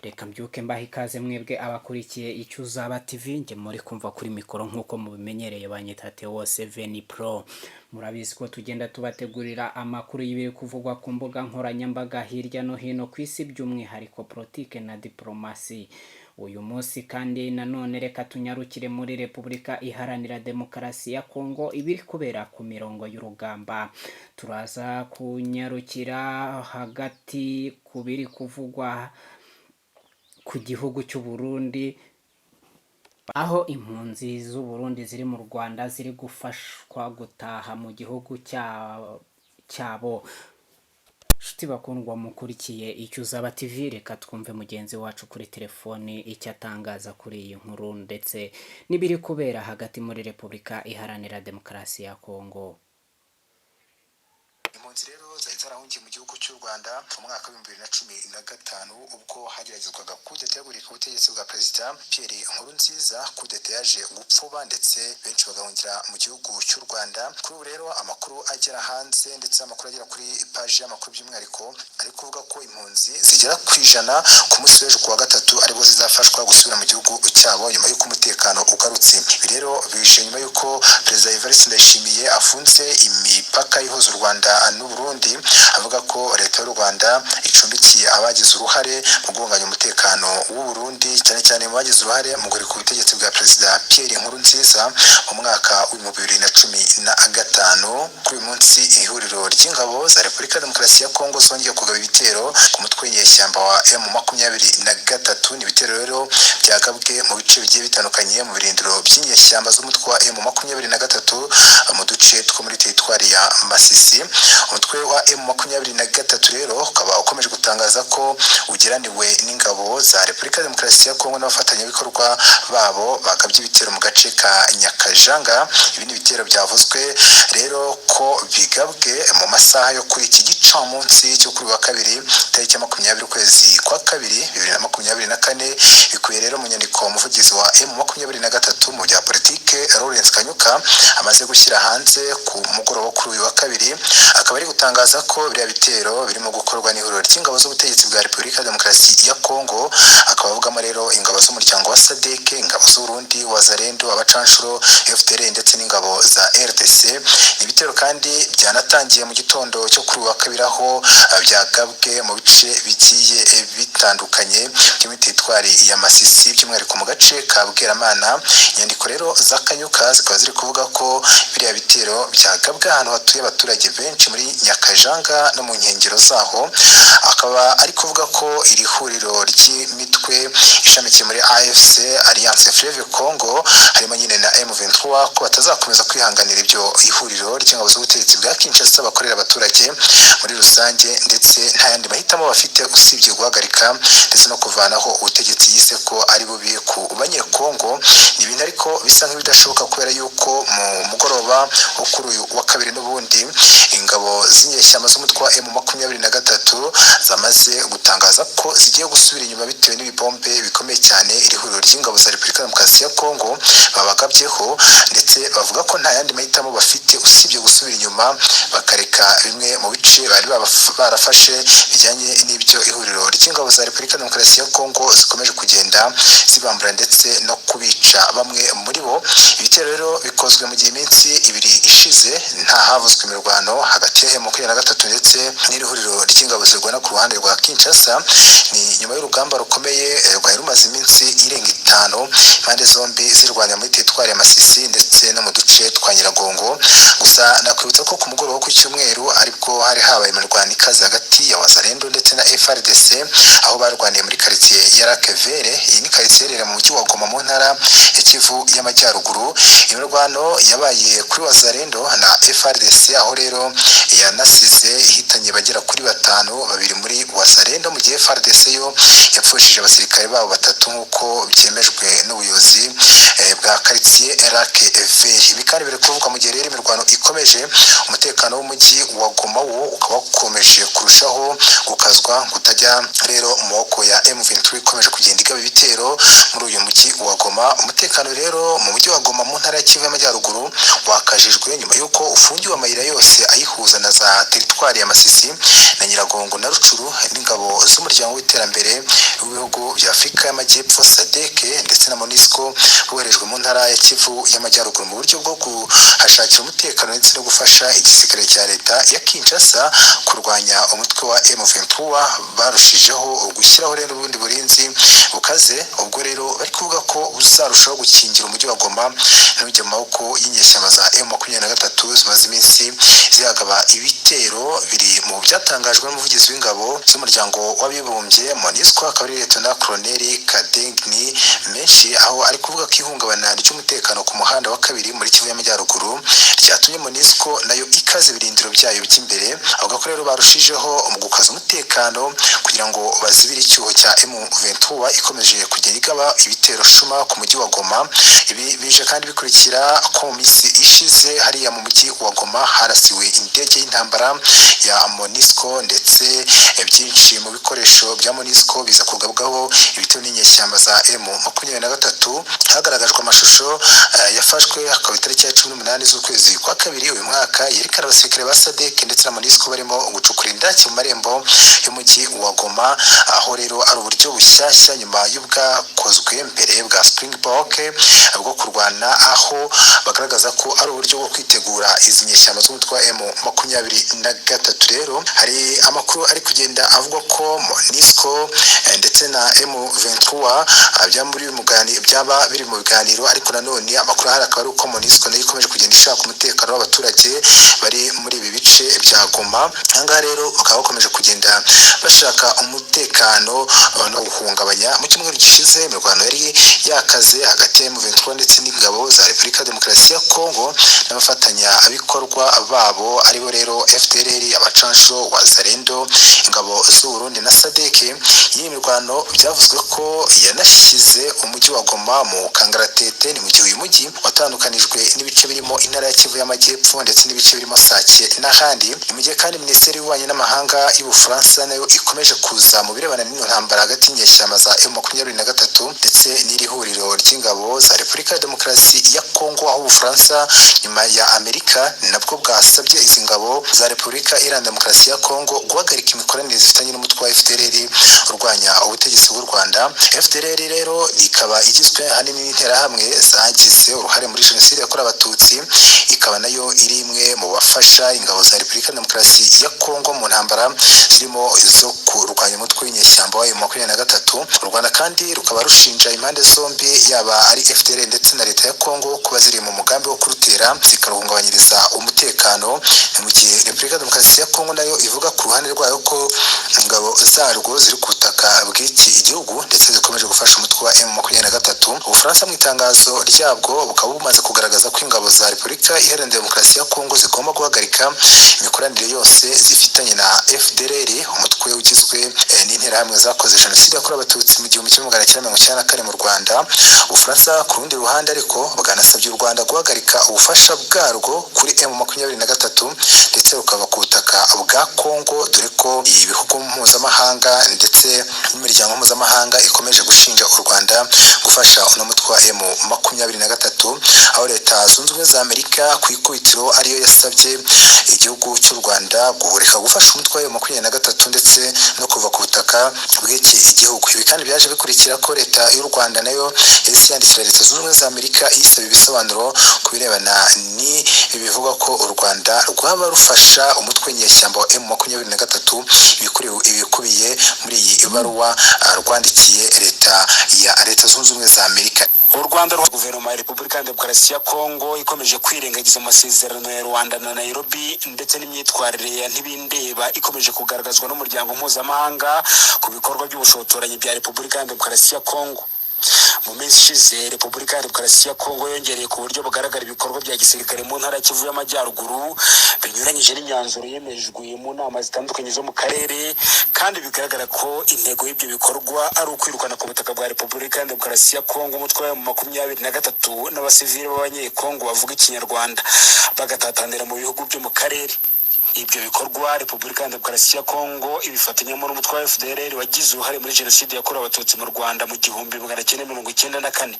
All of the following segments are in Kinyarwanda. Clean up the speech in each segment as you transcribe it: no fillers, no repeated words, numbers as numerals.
Reka mbyuke mbaha ikaze mwebwe abakurikiye Icyo Uzaba TV. Njye muri kumva kuri mikoro nk'uko mubimenyereye banyita Theo 7 Pro. Murabizi ko tugenda tubategurira amakuru y'ibiri kuvugwa ku mbuga nkoranyambaga hirya no hino ku isi, by'umwihariko politike na diplomasi. Uyu munsi kandi nanone reka tunyarukire muri Repubulika Iharanira Demokarasi ya Kongo, ibiri kubera ku mirongo y'urugamba. Turaza kunyarukira hagati ku biri kuvugwa ku gihugu cy'u Burundi, aho impunzi z'u Burundi ziri mu Rwanda ziri gufashwa gutaha mu gihugu cyabo. Nshuti bakundwa mukurikiye Icyo Uzaba TV, reka twumve mugenzi wacu kuri telefoni icyo atangaza kuri iyi nkuru ndetse n'ibiri kubera hagati muri Repubulika Iharanira Demokarasi ya Kongo. Impunzi rero zari zarahungiye mu gihugu cy'u Rwanda mu mwaka w'2015, ubwo hageragezwaga kudeta yo guhirika ubutegetsi bwa Perezida Pierre Nkurunziza. Kudeta yaje gupfuba, ndetse benshi bagahungira mu gihugu cy'u Rwanda. Kuri ubu rero amakuru agera hanze, ndetse amakuru agera kuri paji y'amakuru by'umwihariko, ari kuvuga ko impunzi zigera ku 100 ku munsi w'ejo kuwa gatatu aribwo zizafashwa gusubira mu gihugu cyabo nyuma y'uko umutekano ugarutse. Ibi rero bije nyuma y'uko Perezida Evariste Ndayishimiye afunze imipaka ihuza u Rwanda n'u Burundi, avuga ko leta y'u Rwanda icumbikiye abagize uruhare mu guhungabanya umutekano w'u Burundi, cyane cyane mu bagize uruhare mu guhirika ubutegetsi bwa Perezida Pierre Nkurunziza mu mwaka w'2015. Kuri uyu munsi ihuriro ry'ingabo za Repubulika ya Demokarasi ya Kongo zongeye kugaba ibitero ku mutwe w'inyeshyamba wa M23. Ni ibitero rero byagabwe mu bice bigiye bitandukanye mu birindiro by'inyeshyamba z'umutwe wa M23 mu duce two muri teritwari ya Masisi. Umutwe wa M23 rero ukaba ukomeje gutangaza ko ugeraniwe n'ingabo za Repubulika ya Demokarasi ya Kongo n'abafatanyabikorwa babo bagabye ibitero mu gace ka Nyakajanga. Ibi ni ibitero byavuzwe rero ko bigabwe mu masaha yo kuri iki gicamunsi cyo kuri wa kabiri, tariki ya 20 ukwezi kwa kabiri 2024. Bikubiye rero mu nyandiko umuvugizi wa M23 mu bya politike Lawrence Kanyuka amaze gushyira hanze ku mugoroba kuri uyu wa kabiri, akaba ari gutangaza ko biriya bitero birimo gukorwa n'ihuriro ry'ingabo z'ubutegetsi bwa Repubulika ya Demokarasi ya Kongo. Akaba avugamo rero ingabo z'umuryango wa SADC, ingabo z'Uburundi, Wazalendo, abacanshuro, FDLR ndetse n'ingabo za RDC. Ni ibitero kandi byanatangiye mu gitondo cyo kuri uyu wa kabiri, aho byagabwe mu bice bigiye bitandukanye byo muri teritwari ya Masisi, by'umwihariko mu gace ka Bweramana. Inyandiko rero z'Akanyuka zikaba ziri kuvuga ko biriya bitero byagabwe ahantu hatuye abaturage benshi muri Nyakajanga no mu nkengero zaho. Akaba ari kuvuga ko iri huriro ry'imitwe ishamikiye muri AFC, Alliance Fleuve Congo, harimo nyine na M23, ko batazakomeza kwihanganira ibyo ihuriro ry'ingabo z'ubutegetsi bwa Kinshasa bakorera abaturage muri rusange, ndetse nta yandi mahitamo bafite usibye guhagarika ndetse no kuvanaho ubutegetsi yise ko ari bubi ku Banyekongo. Ni ibintu ariko bisa nk'ibidashoboka, kubera yuko mu mugoroba wo kuri uyu wa kabiri n'ubundi ingabo z'inyeshyamba z'umutwe wa M23 zamaze gutangaza ko zigiye gusubira inyuma bitewe n'ibibombe bikomeye cyane iri huriro ry'ingabo za Repubulika ya Demokarasi ya Kongo babagabyeho, ndetse bavuga ko nta yandi mahitamo bafite usibye gusubira inyuma bakareka bimwe mu bice bari barafashe bijyanye n'ibyo ihuriro ry'ingabo za Repubulika ya Demokarasi ya Kongo zikomeje kugenda zibambura ndetse no kubica bamwe muri bo. Ibitero rero bikozwe mu gihe iminsi ibiri ishize nta havuzwe imirwano hagati ya M23 ndetse n'iri huriro ry'ingabo zirwana ku ruhande rwa Kinshasa. Ni nyuma y'urugamba rukomeye rwari rumaze iminsi irenga 5 impande zombi zirwanira muri teritwari ya Masisi ndetse no mu duce twa Nyiragongo. Gusa nakwibutsa ko ku mugoroba wo ku cyumweru aribwo hari habaye imirwano ikaze hagati ya Wazalendo ndetse na FARDC, aho barwaniye muri quartier ya Rakevere. Iyi ni quartier iherereye mu mujyi wa Goma mu ntara ya Kivu y'Amajyaruguru. Imirwano yabaye kuri Wazalendo na FARDC, aho rero yanasize ihitanye bagera kuri batanu, babiri muri Wazalendo, mu gihe FARDC yo yapfushije abasirikare babo batatu, nk'uko byemejwe n'ubuyobozi bwa quartier Rakevere. Ibi kandi biri kuvugwa mu gihe rero imirwano ikomeje, umutekano w'umujyi wa Goma wo ukaba ukomeje kurushaho gukazwa kutajya rero mu maboko ya M23. ikomeje kugenda igaba ibitero muri uyu mujyi wa Goma. Umutekano rero mu mujyi wa Goma mu ntara ya Kivu y'Amajyaruguru wakajijwe nyuma y'uko ufungiwe amayira yose ayihuza na za teritwari ya Masisi na Nyiragongo na Rucuru n'ingabo z'umuryango w'iterambere w'ibihugu bya Afurika y'Amajyepfo SADC ndetse na MONUSCO boherejwe mu ntara ya Kivu y'Amajyaruguru mu buryo bwo kuhashakira umutekano ndetse no gufasha igisirikare cya leta ya Kinshasa kurwanya umutwe wa M23. Barushijeho gushyiraho rero ubundi burinzi bukaze, ubwo rero bari kuvuga ko buzarushaho gukingira umujyi wa Goma ntujye mu maboko y'inyeshyamba za M23 zimaze iminsi zihagaba ibitero. Biri mu byatangajwe n'umuvugizi w'ingabo z'umuryango w'abibumbye MONUSCO, akaba ari Lieutenant Colonel Kadengni Menshi, aho ari kuvuga ko ihungabana ry'umutekano ku muhanda wa kabiri muri Kivu y'Amajyaruguru ryatumye MONUSCO nayo ikaza ibirindiro byayo by'imbere. Avuga ko rero barushijeho mu gukaza umutekano kugira ngo bazibire icyuho cya M23 ikomeje kugenda igaba ibitero shuma ku mujyi wa Goma. Ibi bije kandi bikurikira ko mu minsi ishize hariya mu mujyi wa Goma harasiwe indege y'intambara ya MONUSCO, ndetse byinshi mu bikoresho bya MONUSCO biza kugabwaho ibitero n'inyeshyamba za M23. Hagaragajwe amashusho yafashwe akaba itariki ya 18 z'ukwezi kwa kabiri uyu mwaka, yerekana abasirikare ba SADC ndetse na MONUSCO barimo gucukura indaki mu marembo y'umujyi wa Goma, aho rero ari uburyo bushyashya nyuma y'ubwakozwe mbere bwa Springbok bwo kurwana, aho bagaragaza ko ari uburyo bwo kwitegura izi nyeshyamba z'umutwe wa M23. Rero hari amakuru ari kugenda avuga ko MONUSCO ndetse na M23 byaba biri mu biganiro, ariko nanone amakuru ahari akaba ari uko MONUSCO nayo ikomeje kugenda ishaka umutekano w'abaturage bari muri ibi bice bya Goma. Aha ngaha rero bakaba bakomeje kugenda bashaka umutekano no guhungabanya. Mu cyumweru gishize imirwano yari yakaze hagati ya M23 ndetse n'ingabo za Repubulika Demokarasi ya Kongo n'abafatanyabikorwa babo aribo rero FDLR, abacanshuro, Wazalendo, ingabo z'u Burundi na SADC. Iyi mirwano byavuzwe ko yanashyize umujyi wa Goma mu kangaratete, ni mu gihe uyu mujyi watandukanijwe n'ibice birimo intara ya Kivu y'Amajyepfo ndetse n'ibice birimo Sake n'ahandi. Ni mu gihe kandi Minisiteri y'Ububanyi n'Amahanga y'Ubufaransa nayo ikomeje kuza mu birebana n'ino ntambara hagati y'inyeshyamba za M23 ndetse n'iri huriro ry'ingabo za Repubulika ya Demokarasi ya Kongo, aho Ubufaransa nyuma ya Amerika nabwo bwasabye izi ngabo za Repubulika Iharanira Demokarasi ya Kongo guhagarika imikoranire zifitanye n'umutwe wa FDLR urwanya ubutegetsi bw'u Rwanda. FDLR rero ikaba igizwe ahanini n'interahamwe zagize uruhare muri jenoside yakorewe Abatutsi, ikaba nayo iri imwe mu bafasha ingabo za Repubulika Demokarasi ya Kongo mu ntambara zirimo izo kurwanya umutwe w'inyeshyamba wa M23. U Rwanda kandi rukaba rushinja impande zombi, yaba ari FDLR ndetse na leta ya Kongo, kuba ziri mu mugambi wo kurutera zikaruhungabanyiriza umutekano, mu gihe Repubulika Demokarasi ya Kongo nayo ivuga ku ruhande rwayo ko ingabo zarwo ziri ku butaka bw'iki igihugu ndetse zikomeje gufasha umutwe wa M23. Ubufaransa mu itangazo ryabwo bukaba bumaze kugaragaza ko ingabo za Repubulika Iharanira Demokarasi ya Kongo zigomba guhagarika imikoranire yose zifitanye na FDLR, umutwe ugizwe n'interahamwe zakoze jenoside yakorewe Abatutsi mu 1994 mu Rwanda. Ubufaransa ku rundi ruhande ariko bwanasabye u Rwanda guhagarika ubufasha bwarwo kuri M23 ndetse rukava ku butaka bwa Kongo, dore ko ibihugu mpuzamahanga ndetse n'imiryango mpuzamahanga ikomeje gushinja u Rwanda gufasha uno mutwe wa M23, aho Leta Zunze Ubumwe za Amerika ku ikubitiro ariyo yasabye igihugu cy'u Rwanda guhurika gufasha umutwe wa M23 ndetse no kuva ku butaka bw'iki gihugu. Ibi kandi byaje bikurikira ko leta y'u Rwanda nayo yahise yandikira Leta Zunze Ubumwe za Amerika isaba ibisobanuro ku birebana ni bivugwa ko u Rwanda rwaba rufasha umutwe w'inyeshyamba wa M23, ibikubiye muri iyi baruwa rwandikiye leta ya Leta Zunze Ubumwe za Amerika. U Rwanda rwa guverinoma ya Repubulika ya Demokarasi ya Kongo ikomeje kwirengagiza amasezerano ya Rwanda na Nairobi, ndetse n'imyitwarire ya ntibindeba ikomeje kugaragazwa n'umuryango mpuzamahanga ku bikorwa by'ubushotoranyi bya Repubulika ya Demokarasi ya Kongo. Mu minsi ishize Repubulika ya Demokarasi ya Kongo yongereye ku buryo bugaragara ibikorwa bya gisirikare mu ntara ya Kivu y'Amajyaruguru, binyuranyije n'imyanzuro yemejwe mu nama zitandukanye zo mu karere, kandi bigaragara ko intego y'ibyo bikorwa ari ukwirukana ku butaka bwa Repubulika ya Demokarasi ya Kongo umutwe wa 23 n'abasivili b'Abanyekongo bavuga Ikinyarwanda, bagatatanira mu bihugu byo mu karere. Ibyo bikorwa Repubulika ya Demokarasi ya Kongo ibifatanyamo n'umutwe wa FDLR wagize uruhare muri Jenoside yakorewe Abatutsi mu Rwanda mu 1994.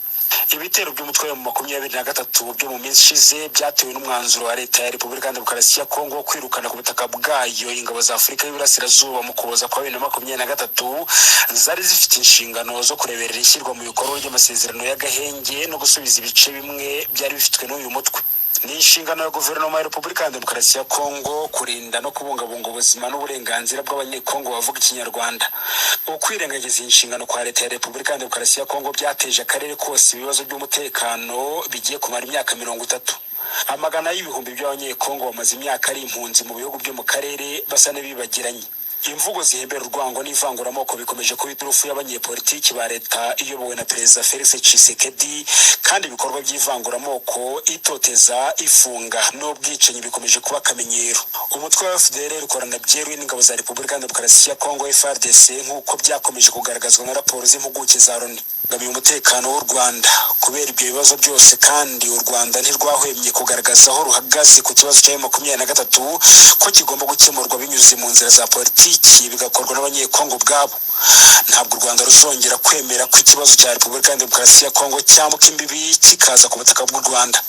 Ibitero by'umutwe wa 23 byo mu minsi ishize byatewe n'umwanzuro wa Leta ya Repubulika ya Demokarasi ya Kongo wo kwirukana ku butaka bwayo ingabo za Afurika y'Iburasirazuba mu Kuboza kwa 2023, zari zifite inshingano zo kureberera ishyirwa mu bikorwa ry'amasezerano y'agahenge no gusubiza ibice bimwe byari bifitwe n'uyu mutwe. Ni inshingano ya Guverinoma ya Repubulika ya Demokarasi ya Kongo kurinda no kubungabunga ubuzima n'uburenganzira bw'Abanyekongo bavuga Ikinyarwanda. Ukwirengagiza iyi nshingano kwa Leta ya Repubulika ya Demokarasi ya Kongo byateje akarere kose ibibazo by'umutekano bigiye kumara imyaka 30. Amagana y'ibihumbi by'Abanyekongo bamaze imyaka ari impunzi mu bihugu byo mu karere basa n'ibibagiranye. Imvugo zihembera urwango n'ivanguramoko bikomeje kuba iturufu y'abanyepolitiki ba leta iyobowe na Perezida Felix Tshisekedi, kandi ibikorwa by'ivanguramoko, itoteza, ifunga n'ubwicanyi bikomeje kuba akamenyero. Umutwe wa FDLR ukorana byeruye n'ingabo za Repubulika ya Demokarasi ya Kongo, FARDC, nk'uko byakomeje kugaragazwa na raporo z'impuguke za Loni ngamiye umutekano w'u Rwanda. Kubera ibyo bibazo byose kandi, u Rwanda ntirwahwemye kugaragaza aho ruhagaze ku kibazo cya 23, ko kigomba gukemurwa binyuze mu nzira za politiki, bigakorwa n'Abanyekongo ubwabo. Ntabwo u Rwanda ruzongera kwemera ko ikibazo cya Repubulika ya Demokarasi ya Kongo cyambuka imbibi kikaza ku butaka bw'u Rwanda.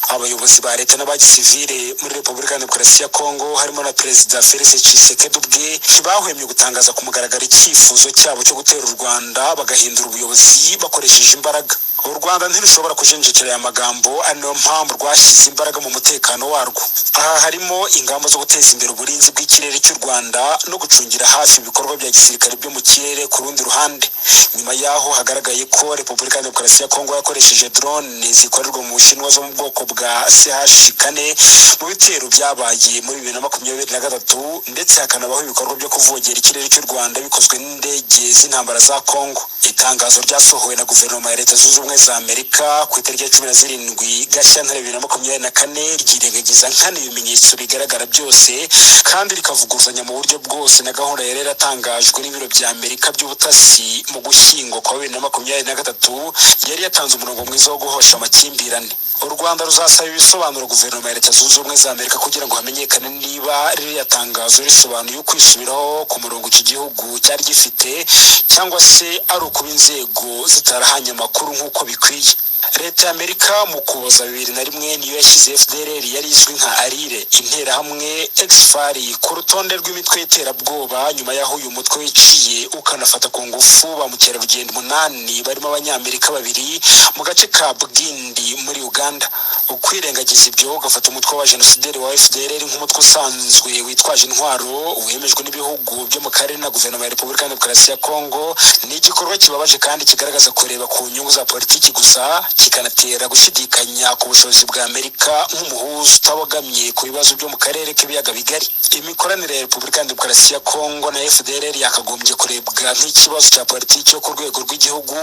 Abayobozi ba leta n'abagisivile muri Repubulika ya Demokarasi ya Kongo, harimo na Perezida Felix Tshisekedi ubwe, ntibahwemye gutangaza ku mugaragaro icyifuzo cyabo cyo gutera u Rwanda bagahindura ubuyobozi bakoresheje imbaraga. U Rwanda ntirushobora kujenjekera aya magambo, ari nayo mpamvu rwashyize imbaraga mu mutekano warwo. Aha harimo ingamba zo guteza imbere uburinzi bw'ikirere cy'u Rwanda no gucungira hafi ibikorwa bya gisirikare byo mu kirere. Ku rundi ruhande, nyuma y'aho hagaragaye ko Repubulika ya Demokarasi ya Kongo yakoresheje drone zikorerwa mu Bushinwa zo mu bwoko bwa CH 4 mu bitero byabaye muri 2023, ndetse hakanabaho ibikorwa byo kuvogera ikirere cy'u Rwanda bikozwe n'indege z'intambara za Kongo, itangazo ryasohowe na Guverinoma ya Leta Zunze Ubumwe za Amerika ku itariki ya 17 Gashyantare 2024 ryirengagiza nkana ibimenyetso bigaragara byose, kandi rikavuguruzanya mu buryo bwose na gahunda yari yaratangajwe n'ibiro bya Amerika by'ubutasi mu Gushyingo kwa 2023, yari yatanze umurongo mwiza wo guhosha amakimbirane. U Rwanda ruzasaba ibisobanuro Guverinoma ya Leta Zunze Ubumwe za Amerika kugira ngo hamenyekane niba ririya tangazo risobanuye ukwisubiraho ku murongo iki gihugu cyari gifite, cyangwa se ari ukuba inzego zitarahanye amakuru nk'uko bikwiye. Leta ya Amerika mu Kuboza 2001 niyo yashyize FDLR, yari izwi nka ARIRE, Interahamwe, Ex-FAR, ku rutonde rw'imitwe y'iterabwoba, nyuma y'aho uyu mutwe wiciye ukanafata ku ngufu ba mukerarugendo umunani barimo Abanyamerika babiri mu gace ka Bwindi muri Uganda. Ukwirengagiza ibyo ugafata umutwe wa jenosideri wa FDLR nk'umutwe usanzwe witwaje intwaro wemejwe n'ibihugu byo mu karere na Guverinoma ya Repubulika ya Demokarasi ya Kongo ni igikorwa kibabaje kandi kigaragaza kureba ku nyungu za politiki gusa, kikanatera gushidikanya ku bushobozi bwa Amerika nk'umuhuza utabogamye ku bibazo byo mu karere k'Ibiyaga Bigari. Imikoranire ya Repubulika ya Demokarasi ya Kongo na FDLR yakagombye kurebwa nk'ikibazo cya politiki yo ku rwego rw'igihugu,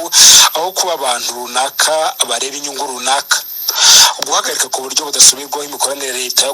aho kuba abantu runaka bareba inyungu runaka. Guhagarika ku buryo budasubirwaho imikoranire leta yo